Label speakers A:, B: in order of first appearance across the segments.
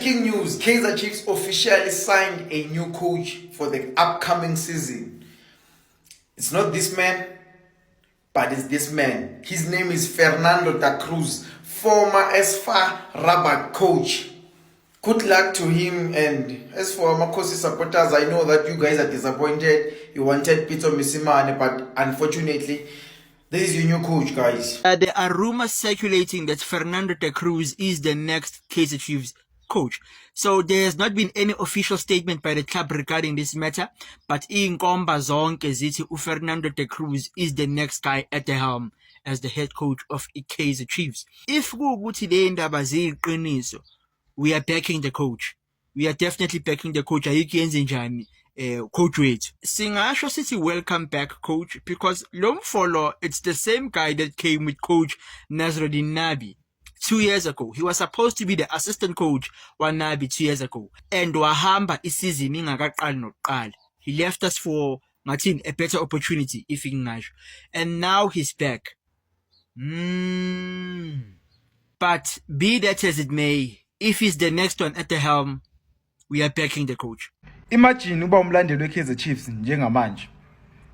A: Breaking news: Kaizer Chiefs officially signed a new coach for the upcoming season. It's not this man, but it's this man. His name is Fernando da Cruz, former AS FAR Rabat coach. Good luck to him. And as for Amakhosi supporters, I know that you guys are disappointed. You wanted Pitso Mosimane, but unfortunately, this is your new coach, guys.
B: There are rumors circulating that Fernando da Cruz is the next Kaizer Chiefs coach. So there has not been any official statement by the club regarding this matter, but inkomba zonke zithi uFernando da Cruz is the next guy at the helm as the head coach of Kaizer Chiefs. If kuwukuthi le ndaba ziyiqiniso, we are backing the coach. We are definitely backing the coach. Ayikho yenze njani coach wethu. Singasho sithi welcome back, coach, because lo mfolo, it's the same guy that came with coach Nasreddine Nabi 2 years ago. He was supposed to be the assistant coach wa Nabi 2 years ago and wahamba isizini ingakaqali nokuqala. He left us for, ngathini, a better opportunity, if ngingasho. And now he's back. But be that as it may, if he's the next one at the helm, we are backing the coach.
C: Imagine uba umlandeli weKaizer Chiefs njengamanje.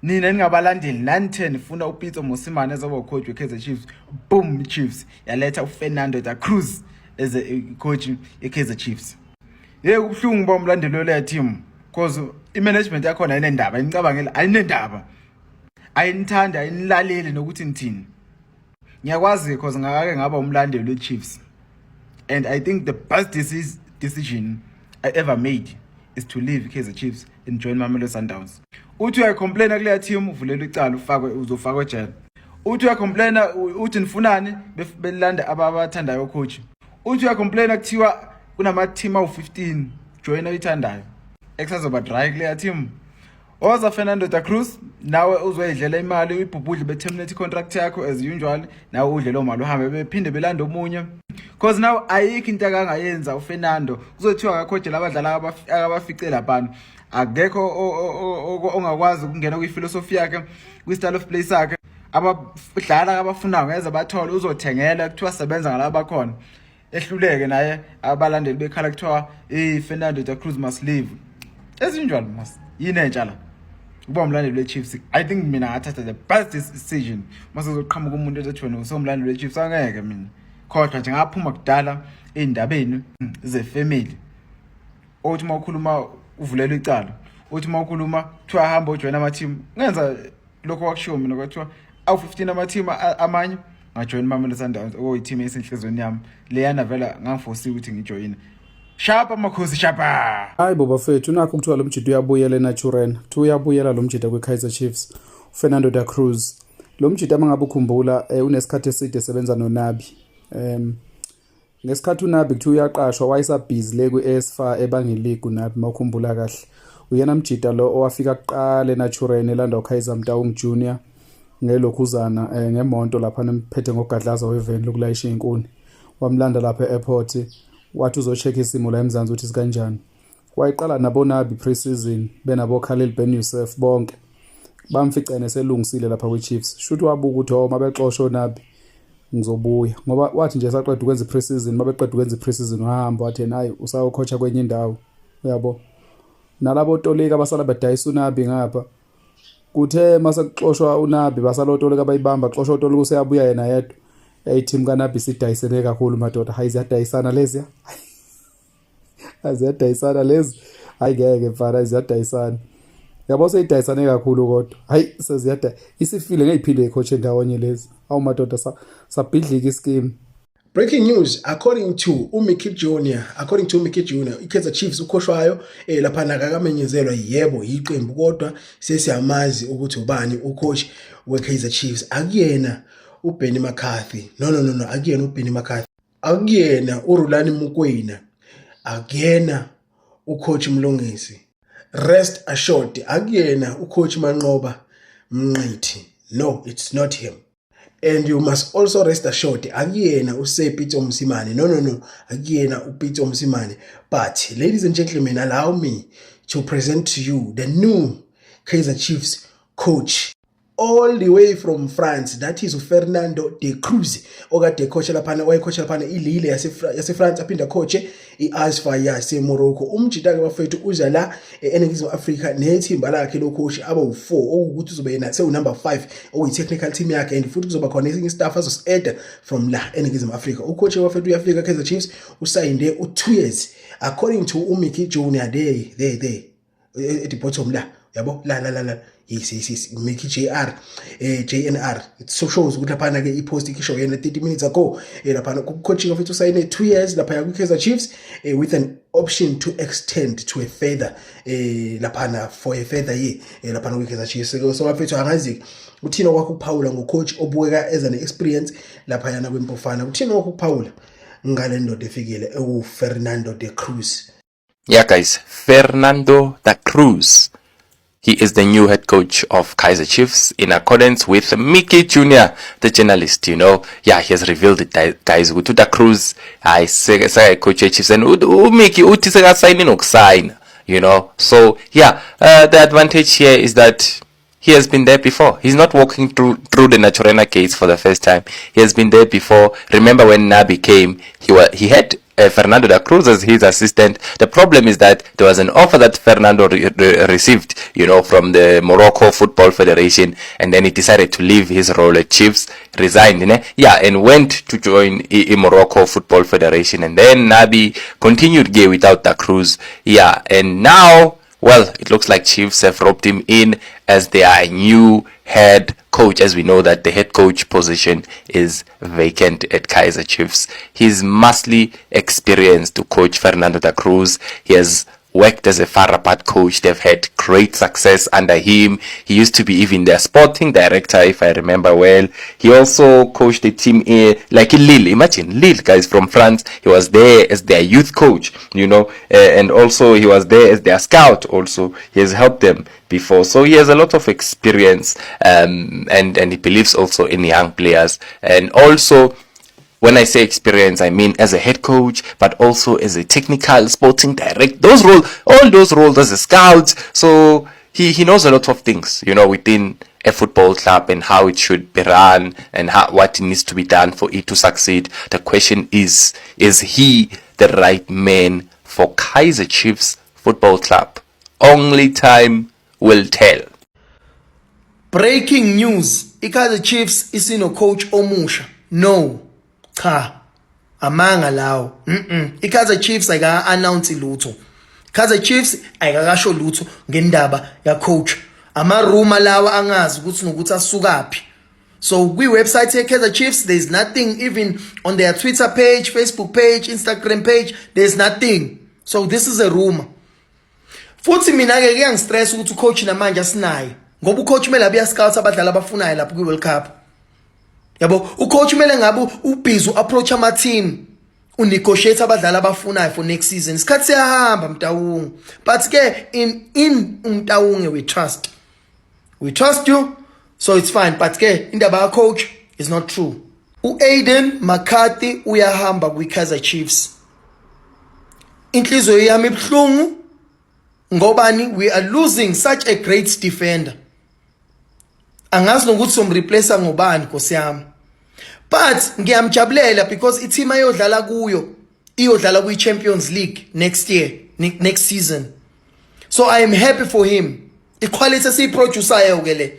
C: Nina ningabalandeli nani nifuna uPitso Mosimane ezoba ucoach weKaizer Chiefs. Boom, Chiefs yaletha uFernando da Cruz as a coach yeKaizer Chiefs. Yeke kubuhlungu uba umlandeli wale team because imanagement yakhona ayinendaba, inicabangela ayinendaba. Ayinithandi, ayinilaleli nokuthi nithini. Ngiyakwazi because ngakake ngaba umlandeli weChiefs. And I think the best decision I ever made is to leave Kaizer Chiefs and join Mamelodi Sundowns. Uthi uyacomplaina kuleya team, uvulelwe icala, ufakwe, uzofakwa ejele. Uthi uyacomplaina, uthi nifunani, belanda ababathandayo coach. Uthi uyacomplaina, kuthiwa kunama team awu15, join oyithandayo. Ekusazoba dry kuleya team. Oza Fernando da Cruz, nawe uzoyidlela imali, uyibhubhudle, be-terminate contract yakho as usual, nawe udle lo mali, uhambe, bephinde belanda omunye. Cause now ayikho into akangayenza uFernando. Kuzothiwa akacoache labadlali akabafice laphana. Akekho ongakwazi ukungena kwiphilosophy yakhe, kwi-style of play sakhe. Abadlala abafunayo ngeze bathole, uzothengela, kuthiwa sebenza ngalaba bakhona. Ehluleke naye, abalandeli bekhala, kuthiwa, "Hey, Fernando da Cruz must leave." As usual must. Yini entsha la? Ukuba umlandeli we-Chiefs, I think mina ngathatha the best decision. Mase kuzoqhamuka umuntu ezothi wena usewumlandeli we-Chiefs, angeke mina. Khohlwa nje, ngaphuma kudala ey'ndabeni ze-family. Othi uma ukhuluma uvulelwe icala. Uthi uma ukhuluma kuthiwa hamba ujoyina ama-team. Ngenza lokho kwakushiwo mina, kwathiwa awu-15 ama-team amanye, ngajoyina iMamelodi Sundowns okuyi-team esenhliziyweni yami. Leyana vele ngangifosiwe ukuthi ngijoyine. Shapa Makhosi, shapa!
D: Hayi bo bafethu, nakho kuthiwa lo mjida uyabuyela eNaturena. Kuthiwa uyabuyela lo mjida kwi-Kaizer Chiefs, Fernando da Cruz. Lo mjida, mangabe ukhumbula, unesikhathi eside esebenza noNabi. Ngesikhathi uNabi kuthiwa uyaqashwa, wayesabhizi le kwi-AS FAR ebanga ileague uNabi, mawukhumbula kahle. Uyena mjida lo owafika kuqala eNaturena elanda uKaizer Motaung Junior ngelokhuzana, ngemonto lapha nemphethe ngogadlaza weveni lokulayisha izinkuni. Wamlanda lapha e-airport, wathi uzo-check isimo la eMzansi ukuthi sikanjani. Wayiqala naboNabi pre-season benabo Khalil Ben Youssef bonke. Bamfica neselungisile lapha kwi-Chiefs. Shuthi wabuka ukuthi, oh, mabexosha oNabi ngizobuya, ngoba wathi nje saqeda ukwenza i-pre-season, mabeqeda ukwenza i-pre-season wahamba, wathi yena hayi, usayocoacha kwenye indawo, uyabo. Nalabo tolika abasala bedayisa uNabi ngapha, kuthe mase kuxoshwa uNabi basala otolika bayibamba, xosha otolika, useyabuya yena yedwa. Team kaNabi sidayisene kakhulu madoda. Hayi, ziyadayisana lezi, aziyadayisana lezi. Hayi ngeke mfana, ziyadayisana, yabo, seyidayisane kakhulu kodwa hayi, seziyada isifile, ngeyiphinde icoach ndawonye lezi. Awu madoda, sabhidlika ischeme.
E: Breaking news: according to uMickey Junior, according to uMickey Junior, iKaizer Chiefs ukhoshwayo lapha nakakamenyezelwa yebo iqembu, kodwa sesiyamazi ukuthi ubani ucoach weKaizer Chiefs. Akuyena uBenny McCarthy. No, no, no, no, akuyena uBenny McCarthy. Akuyena uRulani Mokwena. Akuyena ucoach Mlungisi. Rest assured, akuyena ucoach Manqoba Mnqithi. No, it's not him. And you must also rest assured, akuyena uSepitso Mosimane. No, no, no, akuyena uPitso Mosimane. But ladies and gentlemen, allow me to present to you the new Kaizer Chiefs coach. All the way from France, that is uFernando de Cruz okade ecoacha laphana, wayecoacha laphana iLille yaseFrance, aphinde acoache i-AS FAR yaseMorocco. Umjita-ke bafethu uza la eNingizimu Afrika nethimba lakhe locoach abawu-4, okuwukuthi uzobe yena sewunumber 5, okuyi-technical team yakhe, and futhi kuzoba khona esinye istaff azosi-adda from la eNingizimu Afrika. Ucoach bafethu uyafika Kaizer Chiefs, usayinde u-2 years according to uMickey Junior. There at the bottom la, yabo, la la la la, yes, Mickey JR, JNR. It so shows ukuthi laphana ke ipost ikhisho yena 30 minutes ago. Laphana ku coaching of it, usayine 2 years lapha ku Kaizer Chiefs with an option to extend to a further laphana for a further year laphana ku Kaizer Chiefs. So bafethu, angazi uthina kwakho ukuphawula ngocoach obukeka as an experience lapha yana kwiMpofana. Uthina kwakho ukuphawula ngale ndoda efikile ewu Fernando de Cruz?
F: Yeah, guys, Fernando da Cruz. He is the new head coach of Kaizer Chiefs in accordance with Mickey Jr., the journalist. Yeah, he has revealed it, guys. Ukuthi da Cruz, I say coach Chiefs and uMickey uthi sekasayini nokusayina. So, yeah, the advantage here is that he has been there before. He's not walking through the Naturena gates for the first time. He has been there before. Remember when Nabi came, he had Fernando da Cruz as his assistant. The problem is that there was an offer that Fernando received from the Morocco Football Federation, and then he decided to leave his role at Chiefs, resigned, ne? Yeah, and went to join I Morocco Football Federation. And then Nabi continued gay without da Cruz. Yeah, and now, well, it looks like Chiefs have roped him in as their new head coach, as we know that the head coach position is vacant at Kaizer Chiefs. He's mostly experienced to coach Fernando da Cruz. He has worked as a FAR Rabat coach. They've had great success under him. He used to be even their sporting director, if I remember well. He also coached the team in, like, in Lille. Imagine Lille, guys, from France. He was there as their youth coach, and also he was there as their scout. Also, he has helped them before, so he has a lot of experience, and he believes also in young players, and also when I say experience, I mean as a head coach, but also as a technical sporting director. Those roles, all those roles as a scout. So he knows a lot of things within a football club and how it should be run and how, what needs to be done for it to succeed. The question is he the right man for Kaizer Chiefs Football Club? Only time will tell.
A: Breaking news, iKaizer Chiefs isino coach omusha. No. Cha. Amanga lawo. IKaizer Chiefs ayika announce lutho. Kaizer Chiefs ayikakasho lutho ngendaba ya coach. Ama rumor lawa, angazi ukuthi nokuthi asukaphi. So kwi-website ye-Kaizer Chiefs there's nothing, even on their Twitter page, Facebook page, Instagram page, there's nothing. So this is a rumor. Futhi mina ke kuyangistress ukuthi ucoach namanje asinaye. Ngoba ucoach kumele abe scout abadlali abafunayo lapho kwi-World Cup. Yabo, ucoach kumele ngabe ubusy approach ama team, unegotiate abadlali abafunayo for next season. Isikhathi siyahamba, Mtaung. But ke in uMtaung we trust. We trust you, so it's fine, but ke indaba ka coach is not true. uAiden McCarthy uyahamba kwiKaizer Chiefs. Inhliziyo yami ibhlungu ngobani, we are losing such a great defender. Angazi nokuthi somreplace ngobani, Nkosi yami. But ngiyamjabulela because i-team ayodlala kuyo iyodlala kwi-Champions League next year, next season. So I am happy for him. Iquality esiyiproducayo ke le.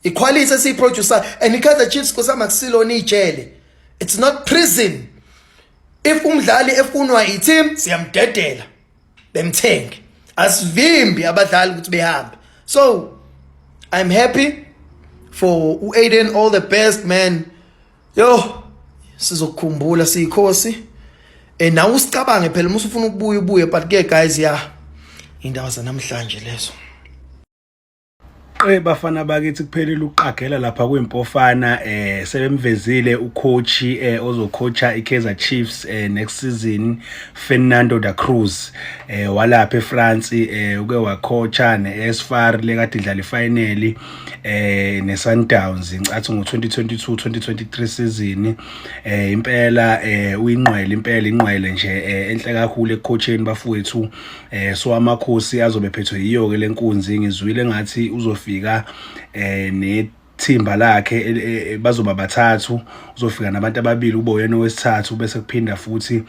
A: Iquality esiyiproducayo, and iKaizer Chiefs kusama kusilona ijele. It's not prison. If umdlali efunwa i-team, siyamdedela. Bemthenge. Asivimbi abadlali ukuthi behambe. So I'm happy for uAiden, all the best, man. Yo, sizokukhumbula siyikhosi. Nawe usicabange phela uma usufuna ukubuya ubuye, but ke guys, yeah. Indawo zanamhlanje lezo.
G: Qe bafana bakithi, kuphelile ukuqagela lapha kwiMpofana. Sebemvezile ucoach ozocoacha iKaizer Chiefs next season, Fernando da Cruz walapha eFrance. Uke wacoacha neAS FAR le kade idlala ifinal neSundowns, ngicathi ngo2022 2023 season. Impela uyingqwele, impela ingqwele nje enhle kakhulu ekucoacheni, bafowethu. So amakhosi azobe phethwe yiyo ke lenkunzi. Ngizwile ngathi uzofika ne nethimba lakhe bazoba bathathu. Uzofika nabantu ababili, kube uyena owesithathu, bese kuphinda futhi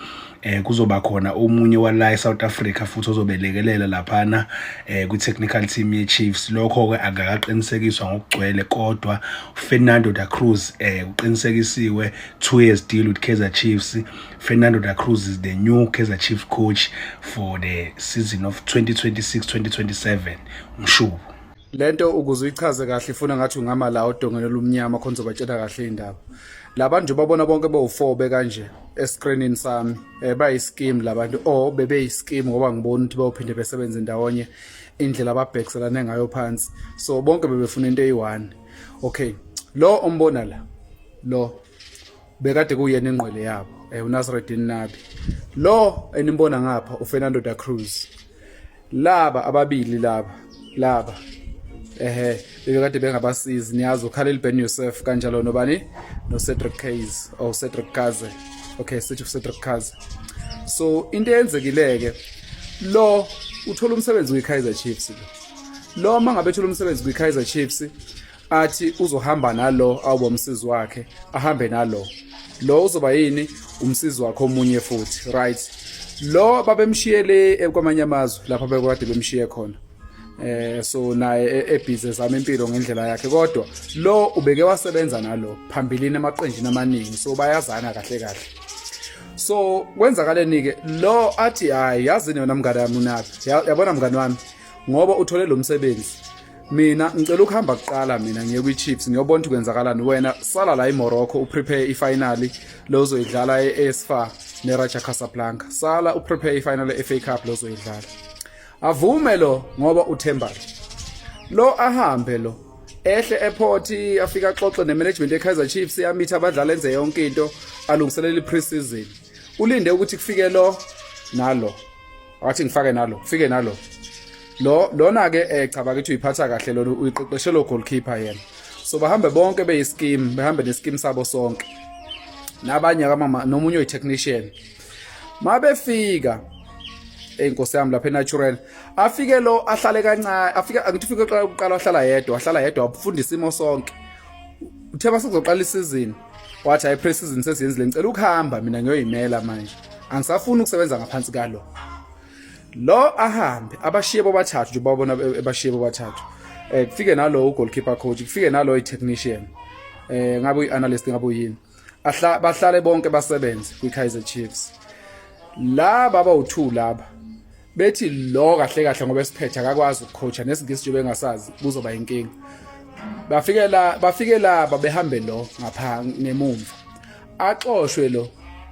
G: kuzoba khona omunye wala eSouth Africa futhi ozobelekelela laphana kwi-technical team ye-Chiefs. Lokho-ke akakaqinisekiswa ngokugcwele, kodwa Fernando da Cruz uqinisekisiwe, 2 years deal with Kaizer Chiefs. Fernando da Cruz is the new Kaizer Chiefs coach for the season of 2026-2027. Mshubo.
D: Lento ukuze uyichaze kahle ifuna ngathi ungama la odongeni olumnyama khona uzobatshela kahle indaba. Labantu nje babona bonke bewu4 bekanje escreenini sami, bayi-scheme labantu or bebeyi-scheme, ngoba ngibona ukuthi bayophinde besebenze ndawonye, indlela ababhekiselane ngayo phansi. So bonke bebefuna into eyi-one. Okay, lo ombona la, lo bekade kuyena ingqwele yabo, uNasreddin Nabi. Lo enimbona ngapha uFernando da Cruz. Laba ababili laba ehe bebekade bengabasizi, niyazi, uKhalil Ben Youssef kanjalo nobani, no Cedric Kaze or Cedric Kaze. Okay, sithi Cedric Kaze. So into eyenzekile ke, lo uthola umsebenzi kwi-Kaizer Chiefs. Lo mangabe ethola umsebenzi kwi-Kaizer Chiefs, athi uzohamba nalo awuba umsizi wakhe, ahambe nalo lo uzoba yini umsizi wakhe omunye futhi, right? Lo babemshiyele kwamanye amazwe lapha bekade bemshiye khona, so naye ebhizi zama impilo ngendlela yakhe, kodwa lo ubeke wasebenza nalo phambilini emaqenjini amaningi, so bayazana kahle kahle. So kwenzakaleni ke? Lo athi, "Hayi, yazini wena mngane wami uNabi, yabona mngane wami, ngoba uthole lo msebenzi, mina ngicela ukuhamba kuqala, mina ngiye kwi-Chiefs ngiyobona ukuthi kwenzakalani. Wena sala la eMorocco, uprepare ifinal lo uzoyidlala e-AS FAR neRaja Casablanca. Sala uprepare ifinal e-FA Cup lo uzoyidlala." Avume lo ngoba uthemba lo. Ahambe lo, ehle airport, afika axoxe nemanagement yeKaizer Chiefs, yamitha abadlali, enze yonke into, alungiselela i-pre-season. Ulinde ukuthi kufike lo nalo, wathi ngifake nalo, kufike nalo. Lo lona ke, cha bakithi, uyiphatha kahle lona, uyiqeqeshelo goalkeeper yena. So bahambe bonke beyi-scheme, behambe nescheme sabo sonke, nabanye kamama, nomunye oyi-technician. Mabefika, eyinkosi yami, lapha eNaturena, afike lo ahlale kancane. Afika, angithi ufike kuqala, wahlala yedwa, wahlala yedwa, wafunda isimo sonke. Uthe basekuzoqala isizini, wathi, "Hayi, pre-season sesiyenzile, ngicela ukuhamba mina ngiyoyimela manje, angisafuni ukusebenza ngaphansi kalo lo." Ahambe, abashiye bobathathu nje, babona ebashiye bobathathu. Kufike nalo goalkeeper coach, kufike nalo i-technician, ngabe uyi-analyst, ngabe uyini, ahla bahlale bonke basebenze kwi-Kaizer Chiefs. Laba abawu2 laba bethi lo kahle kahle ngoba esiphethe akakwazi ukucoacha, nesingisi nje bengasazi, kuzoba inkinga. Bafike la, bafike laba behambe, lo ngapha ngemumva axoshwe lo,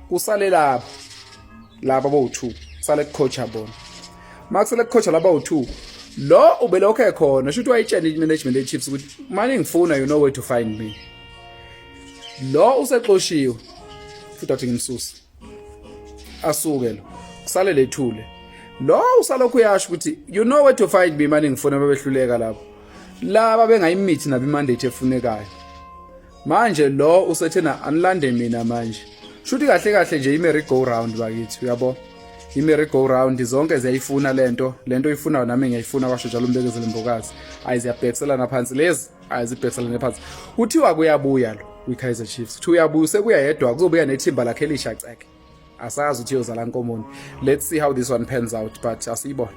D: kusale laba laba bowu2, sale kucoacha bona. Makusele kucoacha laba u2, lo ubelokho ekhona, shuthi wayitshela i-management ye-Chiefs ukuthi manje ngifuna, you know where to find me. Lo usexoshiwe futhi, athi ngimsusa, asuke lo, kusale lethule. Lo usalokhu uyasho ukuthi you know where to find me manje ngifuna. Babehluleka lapho laba, bengayimithi nabo imandate efunekayo. Manje lo usethena anilande mina manje, shuthi kahle kahle nje i-merry go round bakithi, uyabo, i-merry go round, zonke ziyayifuna lento, lento oyifunayo nami ngiyayifuna, kwasho njalo uMbekezeli Mbokazi. Ayi, ziyabhekiselana phansi lezi, ayi, zibhekiselana phansi. Kuthiwa kuyabuya lo kwi-Kaizer Chiefs, kuthiwa uyabuya, sekuya yedwa, kuzobuya nethimba lakhe elisha ceke, asazi ukuthi uyozala nkomoni. Let's see how this one pans out, but asiyibone.